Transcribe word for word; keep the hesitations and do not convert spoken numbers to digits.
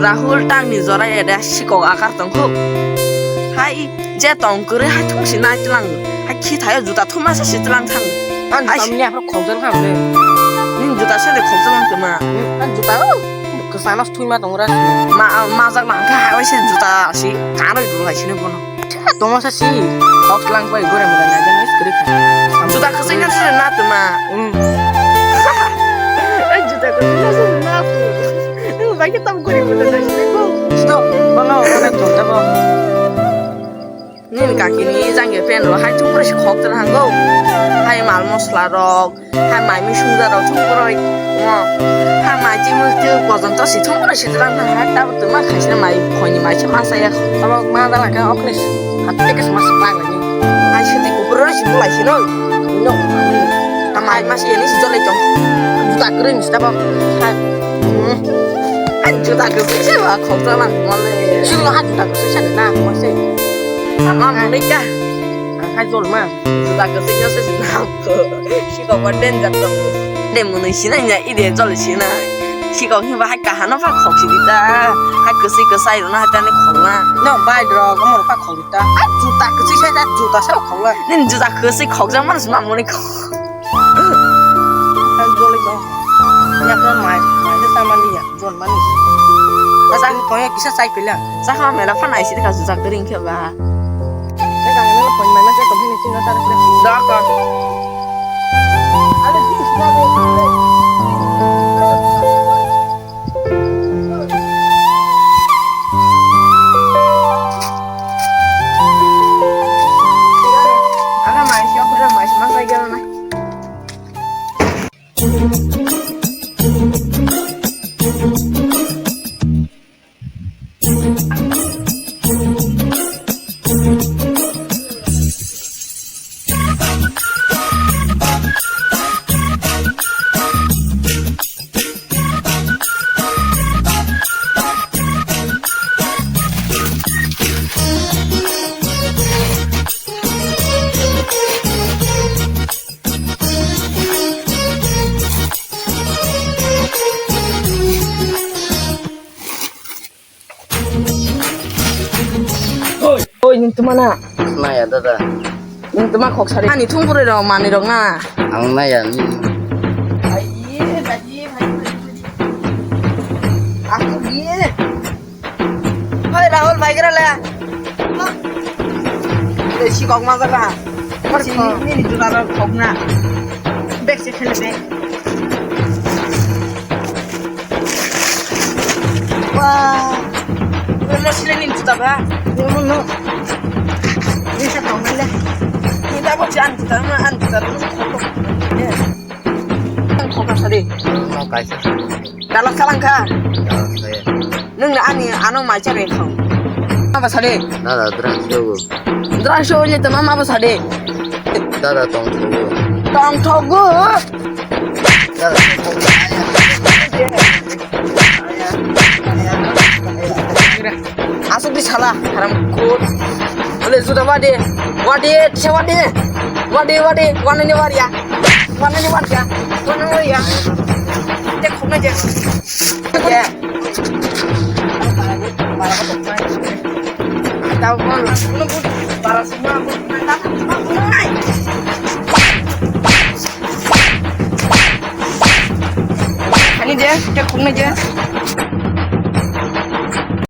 Rahul tangni jora ede sikok akar tongkhu. Hai je tong kwrwi hai thungsi nai tlang. Hai khi thayo juta thumasa si tlang thang. Ang Ai, juta mini aphro khokjak kha mle. Nini juta sele khokjak lang tuma. Ang juta o kwchana thungma tong ra. Ma majak lang kha hai se juta si kanoi dulai sini bono. Tongma sa si khok lang bai gore mila na jani skri kha. Juta kwchai na sini na tuma. Hmm. Juta kwchai na sini na. Nung bai ke tam kori mila na sini ko. Sto, bana bana tong ta bo. Nini kaki ni jang ya pen ro hai chung pura si khok tela hango. Hai mal mosla rok, hai mai mi sung da rok chung pura. Mo, hai mai chi mu chi ko jang to si chung pura si tela na hai ta tu ma khai si mai khoi ni mai chi ma sa ya. Abo ma da la ka okni. Hat te ke ma sa pa ni. Ai si ti ku pura si pula si no. No. Ta mai ma si ni si jole tong. Juta kring si ta ba. Hai. Hmm. Ai juta kring si ba khok tela mole. Si lo hat juta kring si na mo se. Ama muni ka. Ang hai jol ma. Juta kwchai no se sinam. Sikok ba danger tong. De mwnwi sinai nya ide jol sinai. Sikok himba hai kahano pha khok si dita. Hai kwchai kwchai rwna hai tani khokna. No bai dro gomor pha khok dita. Ai juta kwchai sai ta juta sa khokna. Nin juta kwchai khokjak mano sima muni khok. Ang jol go. Ya ko mai mai sa mani ya. Jon mani. Asa ko ya kisa sai pila. Sa kha mela phan ai si ka juta kring khe ba. Sa ka mela pon mai ma sa ko ni chin na sa. Da ka. Ale ji sa de. Ana mai si ko na mai ma sa ga na. Oi, oi, nini tuma na? Naya, dada. Nini tuma khok sari. Ani thung puri rok, mani rok na? Ang naya ni. Ai, ye, bai, ye, bai, bai, bai. Aku ye. Hoi, Rahul, bai, kira le. Ini si kok masak lah. Ini, ini juta rok khok na. Bek se khele bek. Wah. Ini mau sila ni juta ba? Ini mau no. Ini saya tahu mana? Ini tak mau jangan juta mana? An juta dulu. Ang khok sari. Mau kaisa. Dalak salang kha. Dalak saya. Nwng ani ano mai cha re khong. Aba sari. Dada drang show. Drang show le tamam aba sari. Dada tong thogo. Tong thogo. Dada tong thogo. Asuk di sala haram kut. Bole juda wade. Wade, tisa wade. Wade, wade, wana ni waria. Wana ni waria. Wana ni waria. Te khokna je. Je. Tau kon. Para semua. Ani je, te khokna je.